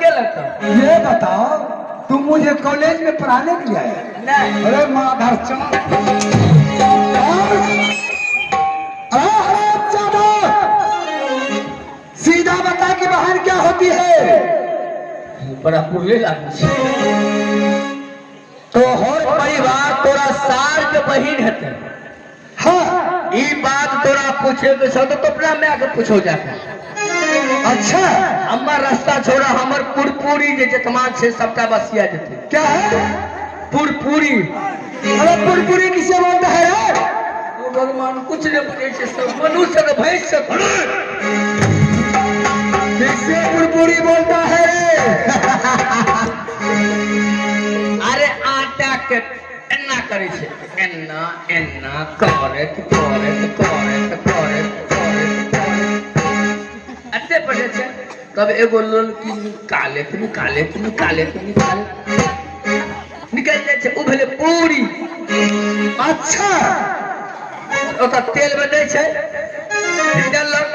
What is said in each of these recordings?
के लगतौ? ये बताओ, तुम मुझे कॉलेज में पढ़ाने के लिए आए? नहीं। अरे माधर चौक, सीधा बता कि बहन क्या होती है? बड़ा पुरले लागै छै। तोहर परिवार तोरा सार के बहिन हेतै। हाँ। ई बात तोरा पूछे के छौ तो अपना माय के पूछो जाके। अच्छा। हमर रास्ता छोड़ा, हमर पुरपुरी जे जतमा छै सबटा बसिया जेतै। क्या है? पुरपुरी। अरे पुरपुरी किसे बोलता है रे? ओ भगवान, कुछ नहीं बुझै छै सब मनुष्य के भैंस से। किसे पुरपुरी बोलता है रे? अरे आटा के एना करै छै, एना एना करैत करैत करैत करैत करैत करैत एते पढ़ै छै, तब एगो लड़की निकालैत निकालैत निकालैत निकालैत निकलि जाइ छै, ओ भेलै पूरी। अच्छा। ओकर तेल मे दै छै, देलक,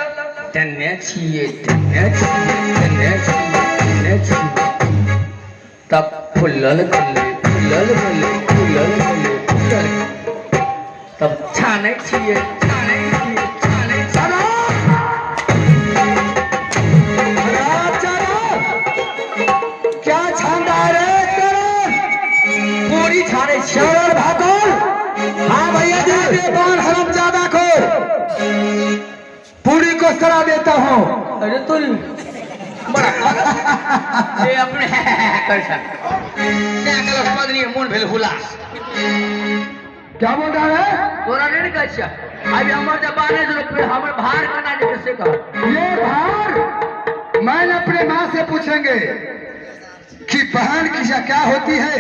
तेने छियै तेने छियै तेने छियै तेने छियै, तब फुलल गेलै फुलल गेलै फुलल गेलै फुलल, तब छानै छियै छानै छियै छानै छियै। चलो, क्या छान रहा है रे चरण? पूरी छानै छियै। चरण भागल। हाँ भैया जी। बाल हरामजादा को पूरी को सरा देता हूँ। अरे तू बड़ा ये अपने कर सक कहलक पदनी मोन भेल हुलास। क्या बोल रहा है? तोरा नहीं कहै छियै, अभी हमर जब बाने जो हमर भार केना जेतै से कह। ये भार मैंने अपने माँ से पूछेंगे कि बहन किसे क्या होती है,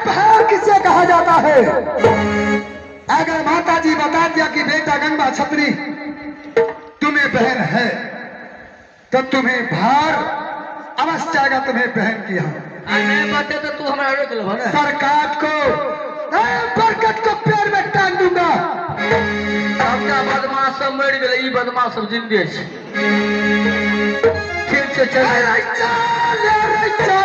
बहन किसे कहा जाता है। अगर माता जी बता दिया कि बेटा गंगा छत्री तुम्हें बहन है, तो तुम्हें भार अवश्य आएगा तुम्हें बहन की। यहाँ नहीं बते तो तू हमारा रोक लो ना। सरकार को बरकत को पैर में टांग दूंगा। सबटा बदमाश सब मरि गेलै, ई बदमाश सब जिंदे छै। ठीक छै, चल। चल चल।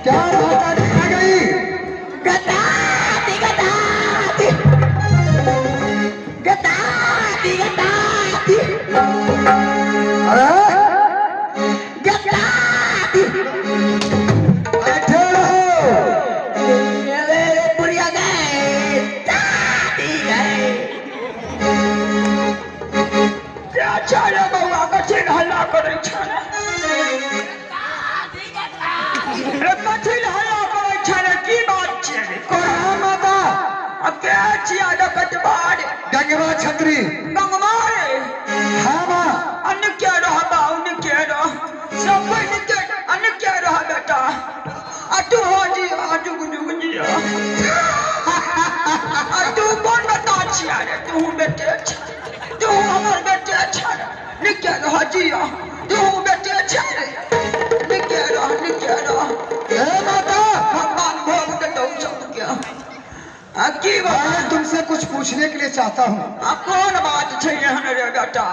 क्या माता जी आ गई? गद्दारी गद्दारी गद्दारी गद्दारी। अरे गद्दारी। बैठे रहो। मेरे बुढ़िया गए दादी गए। अच्छा रे बौआ, कथी हल्ला करै छै रे? कथी हल्ला करै छै रे? की बात छै? प्रणाम माता। आ के छिया डकटबार? गंगवा छत्री। गंगवा रे? हाँ माँ। अन्न के रह बाउन के रह सब के अन्न के रह बेटा, आ तू हो जी आ जुग जुग जी। छिया रे, तू बेटे छ, तू हमर बेटे छ रे। निके रह जिया, तू बेटे छ रे, निके रह, निके रह। हे माता, भगवान भोग देतौ सबके। आ की बात? मैं तुमसे कुछ पूछने के लिए चाहता हूँ। आ कोन बात छै एहन रे बेटा?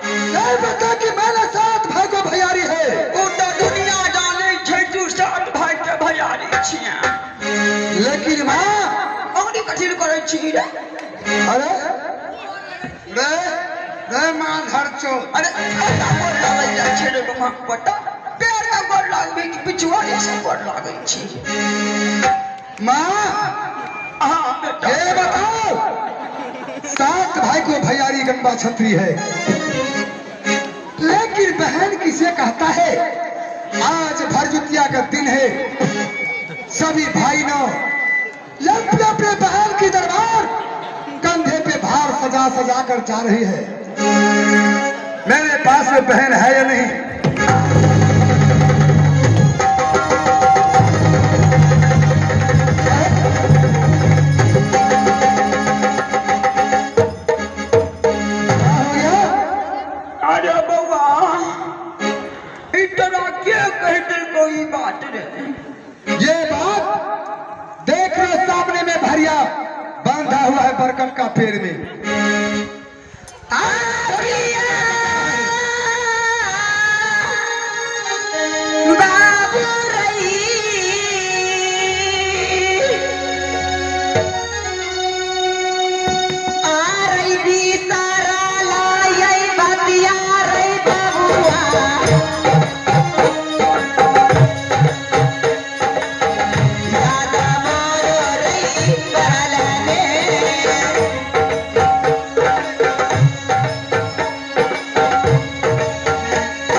नहीं बता कि मैंने सात भाई को भैयारी है। ओ तऽ दुनिया जानै छै तू सात भाई के भैयारी छिया। लेकिन माँ, अंगुरी कथी करै छी रे? अरे रे रे माँ धर चो। अरे कता गोर लागल जाइ छै रे बमा बता? पैर में गोर लागबी कि पिछुआरी से गोर लागै छी? माँ, हाँ बेटा। ये बताओ, सात भाई को भैयारी गंगा छत्री है, लेकिन बहन किसे कहता है? आज भरजुतिया का दिन है, सभी भाई नो अपने अपने बहन की दरबार कंधे पे भार सजा सजा कर जा रही है। मेरे पास में बहन है या नहीं? क्या हो गया? अरे बउआ, ई तोरा के कहि देलकौ ई बात रे? ये बात देख लो, सामने में भरिया बांधा हुआ है बरकत का पेड़ में। बाबू रही आ रही बिसारा लाई बतिया रे बाबुआ। दादा मारो रही बहलने।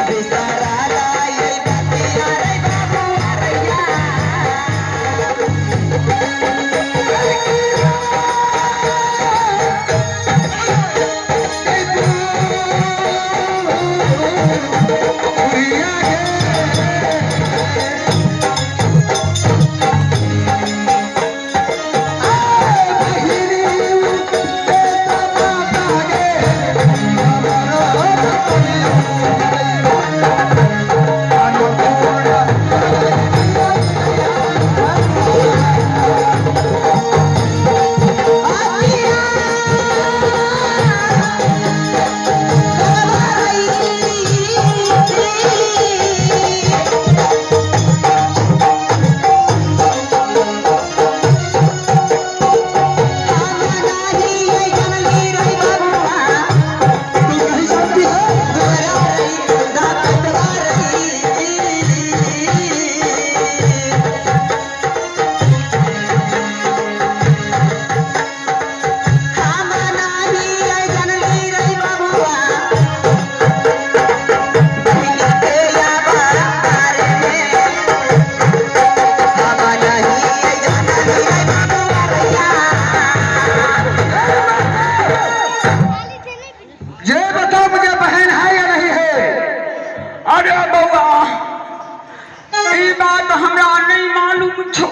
बिसारा लाई बतिया रे बाबुआ रैया। तू नहीं जानती है? ये बताओ मुझे, बहन है या नहीं है? अरे बउआ, ई बात हमरा नहीं मालूम छौ।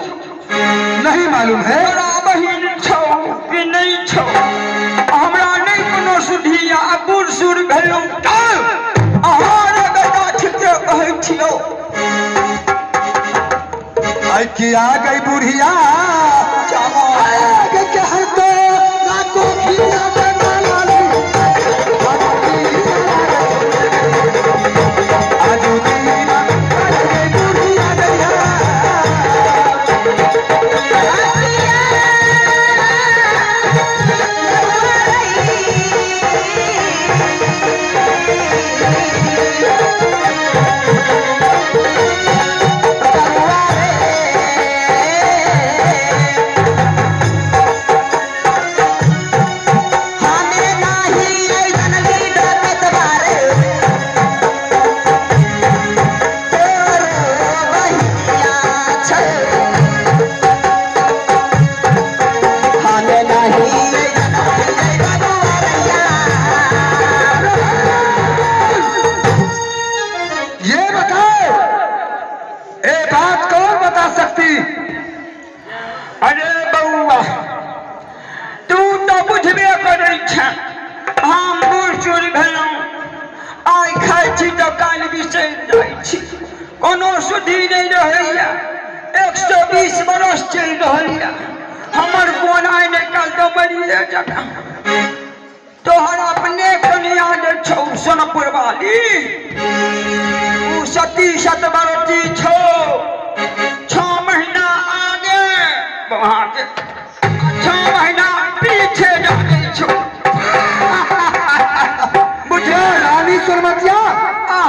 नहीं मालूम है? तोरा बहिन छौ कि नहीं छौ, हमरा नहीं कोनो सुधि। आ बूढ़ सूढ़ भेलहुँ तऽ अहाँ रे बेटा ठीके कहै छियौ। आई की आ गई बुढ़िया। आगे क्या है तो राको खिया बना लाली। आजू दीना आ गई बुढ़िया गैया। Thank you. छै। हम बूढ़ सूढ़ भेलहुँ, आइ खाइ छी तऽ काल्हि बिसरि जाइ छी, कोनो सुधि नहि रहैया। 120 बरस चलि रहल यऽ हमर, कोन आइ नहि काल्हि तऽ मरिए जेबै। तोहर अपने कनिया जे छौ सोनपुर वाली, ओ सती सतबरती छौ, 6 महीना आगे वहाँके 6 महीना पीछे जागे छौ। बुझो रानी सोनमतिया।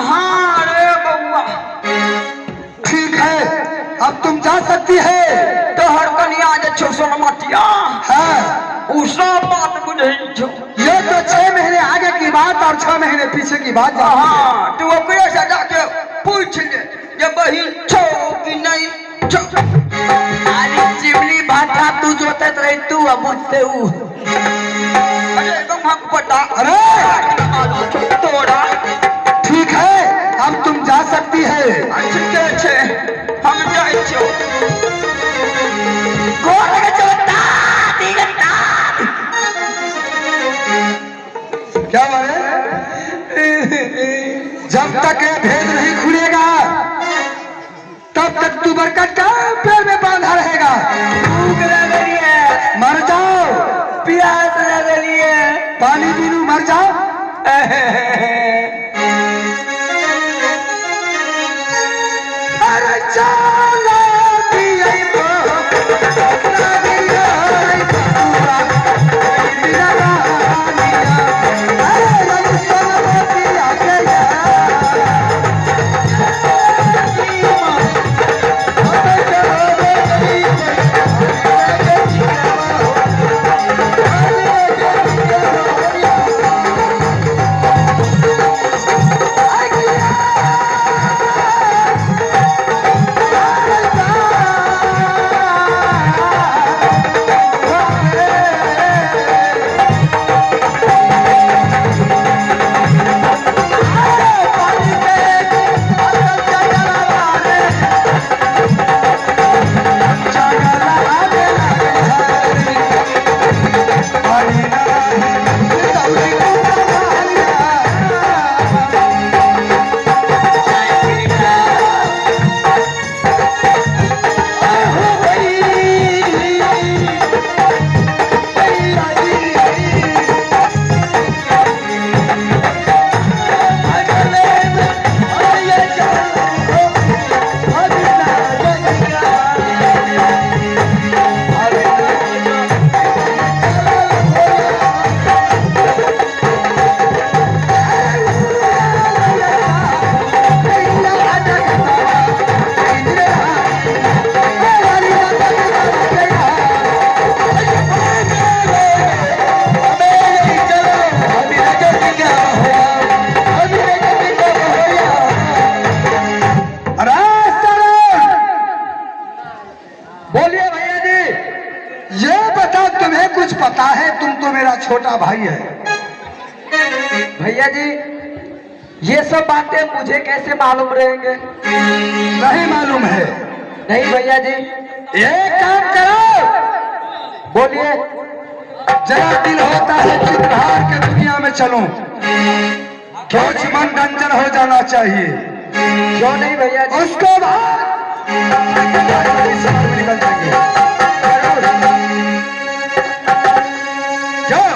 हाँ रे बउआ। ठीक है, अब तुम जा सकती है। तोहर कनिया जे छौ सोनमतिया, हाँ, ओ सब बात बुझै छौ। ये तो 6 महीने आगे की बात और 6 महीने पीछे की बात जानती है। हाँ, तू ओकरे से जाके पूछ ले जे बहिन छौ कि नहीं छौ। अरे चिमनी भाटा तू जोतत रही तू अब बुझते ऊ। अरे गम्हक पता। अरे तोरा। ठीक है, अब तुम जा सकती है। ठीके छै, हम जाइ छियौ। गोर लगे छौ दादी गे दादी। क्या बोले? जब तक ये भेद नहीं खुलेगा तब तक तू बरकत का पेड़ में बांधा रहेगा। भूख लगल है, मर जाओ। प्यास लगल है। पानी पी लूं, मर जाओ। अरे चलो दिया अरे सर, बोलिए भैया जी। ये बताओ तुम्हें कुछ पता है? तुम तो मेरा छोटा भाई है। भैया जी ये सब बातें मुझे कैसे मालूम रहेंगे? नहीं मालूम है? नहीं भैया जी। एक काम करो। बोलिए। जरा दिल होता है चित्रहार के दुनिया में चलूं, कुछ मनोरंजन हो जाना चाहिए। क्यों नहीं भैया जी। उसको बाद निकल जाएंगे। क्यों?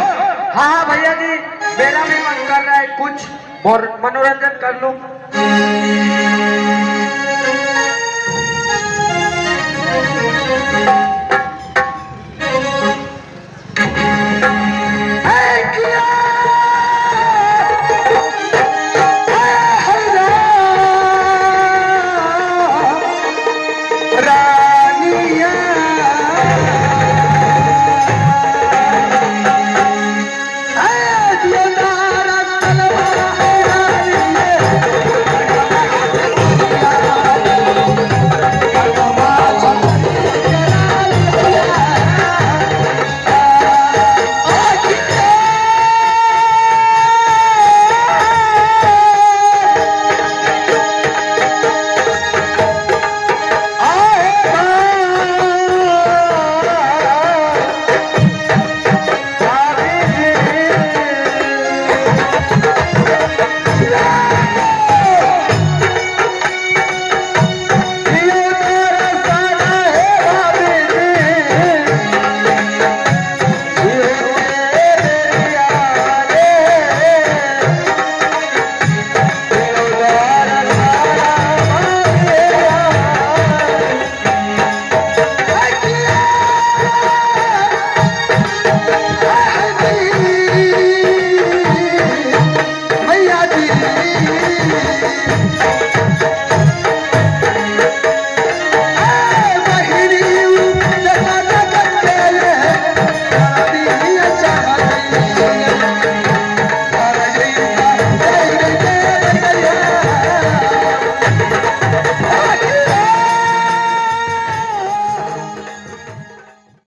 हाँ हाँ भैया जी, मेरा भी मन कर रहा है कुछ और मनोरंजन कर लूं।